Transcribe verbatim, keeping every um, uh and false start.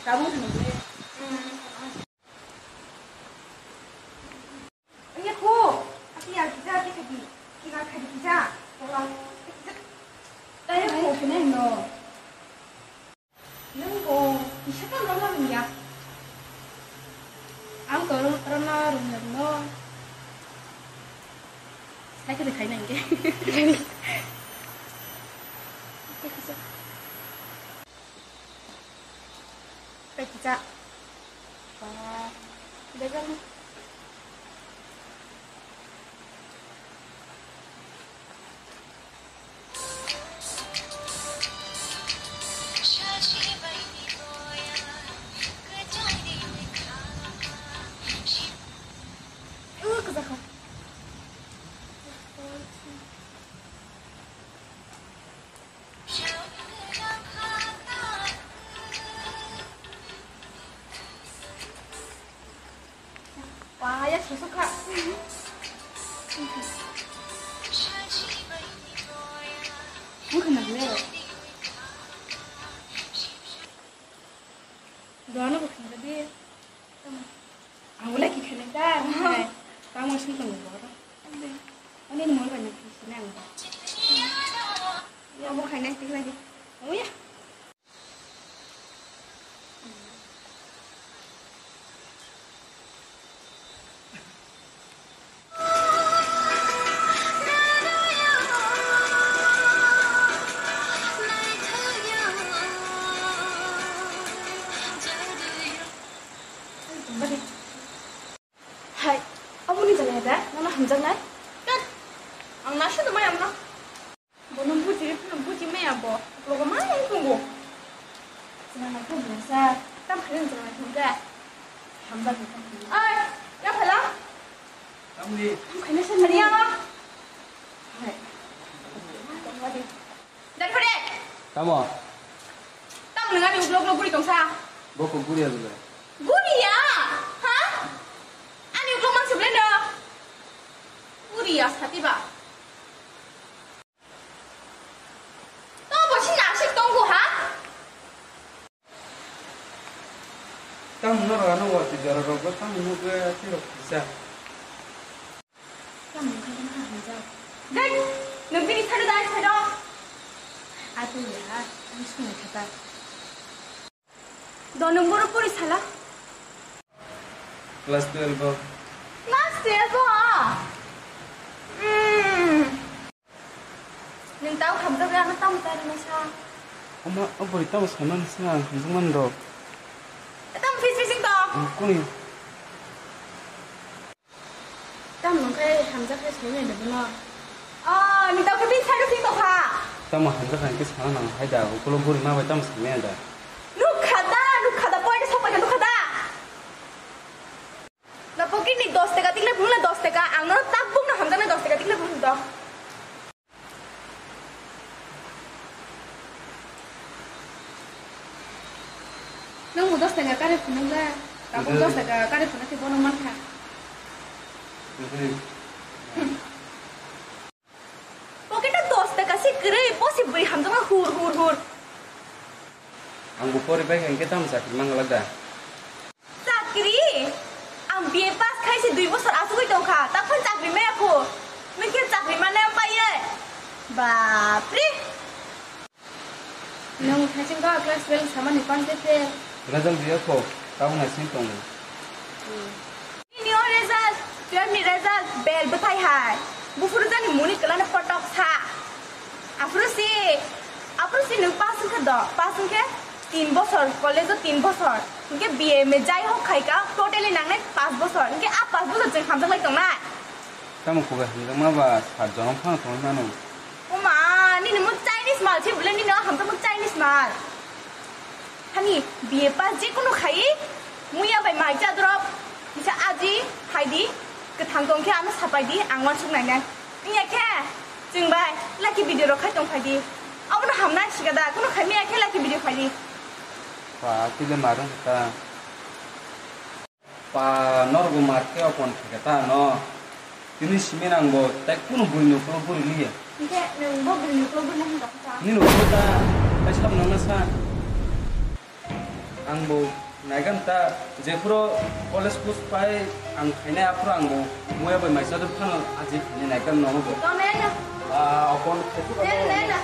Tabuk hinwi. Anya ko, aki ya kita kita di, kita kita kita, tolong kita. Tayo ko kene no. Nung ko, isa ka no no ya. Ang to no no no. Hai kita khai nang ke. Pekja. Wah, dagang. Uh, kejak. Wah, ya susuk kha. Ang kena dulu. Doa no bukan tadi. Ang boleh kikene ta. Tang masih tunggu bor. Ani ni mol banyak di sini ang. Ya mau kena tik lagi. Oh ya. Hai, aboni jalai da, nono hamjaknai? Tat! Ang naisingtongmani amno. Bono buji, bono buji maya bo. Logo ma yang tunggu. Senang aku biasa. Tam kering senang aku ga. Hamjak ni tam kering. Ai, ya phala. Tamni. Tam kering senang ya. Hai. Dari pade. Tamo. Tam nengani ublok ublok buri tongsa. Boko buri ya bule. Buri ya? Ha? Ani ublok mang sebelah dah. Buri ya sati ba. To bo si nasik tonggo ha? Tamo norok ano watwi jorarokbo tamo nukle tei rok kisa. Tamo wngkha khe nokha hamjak. Dai, nwng bini side-o dai side-o. Atwi ya, ang swngnai khe ta. Do nwng boro pori sala? Class twelve o. Class twelve o? Hmm. Nwng tamo hamjakya, ano tamo tari masa? Omo, o bwrwi tamo saimani se ang hamjakmani rok. Tamo fis fis wng tong? Ang kuni? Tamo nung khe hamjak khe saimani da bono? O, nwng tamo khe bini side o thik tong kha. Tamo hamjak kha hwnkhe sana nang hai da, ukulok bwrwi ma bai tamo saimani da? Nukha da, nukha da, point sok pai kha nukha da? Na pocket ni dos taka tikle phunukna dos taka, ang no tabuk no hamjaknai dos taka tikle phunuk do. Nang bo dos taka kare phunukla, tabuk dos taka kare phunuk khe bono mankha. Pocket o dos taka se kwrwi, bo se bwrwi hamjakma hur hur hur. Ang bo pori bai kha hwnkhe tamo chakri manglak da? Chakri? Ang B A pass khai se dui bosor achugwi tong kha, taphano chakri maya kho. Nwng khe chakri manai pai ye. Bapre! Nwng thaising kha class twelve samani pass de fail. Result riya kho, tabuk naising tongo. Hmm. Nini o result, twelve ni result, bel bwthai hai. Buphuru jani muni kwlano kotok sa. Aphuru si, aphuru si nwng pass wngkha do, pass wngkhe tin bosor, college o tin bosor. Hinkhe B A M A jai hok khaika, totally nangnai pass bosor. Hinkhe a pass bosor chwng hamjak lai tongnai. Tamo khuga hamjakma ba sat jonom phano tongwi mano. Oma, nini mo Chinese mal se bole nini o hamjakma Chinese mal. Hani B A pass je kunu khai, muya bai mai cha drop, kisa aji, hai di, kwthang tong khe ano sapai di, ang uansuk nai nai. Wngya khe, chwng bai, lucky video rok khai tong phai di. Abono hamnai sika da, kunu khai maya khe lucky video khai di. Pa, tile marung ta. Pa, norok bo mar khe opon khe ta no. Tini simi nang bo, tei kunu bui ni ukulok buri liya. Hinkhe nwng bo bui ni ukulok buri nang hwnba khe ta? Nini ukulok ta, tei sabo nang na sa. Ang bo naikam ta, jephuru college post pai ang khainai, aphuru ang bo muya bai maisa phano aji khainai naikam nono bo. Tonai no. Ah, okon khaisu. Tonai no.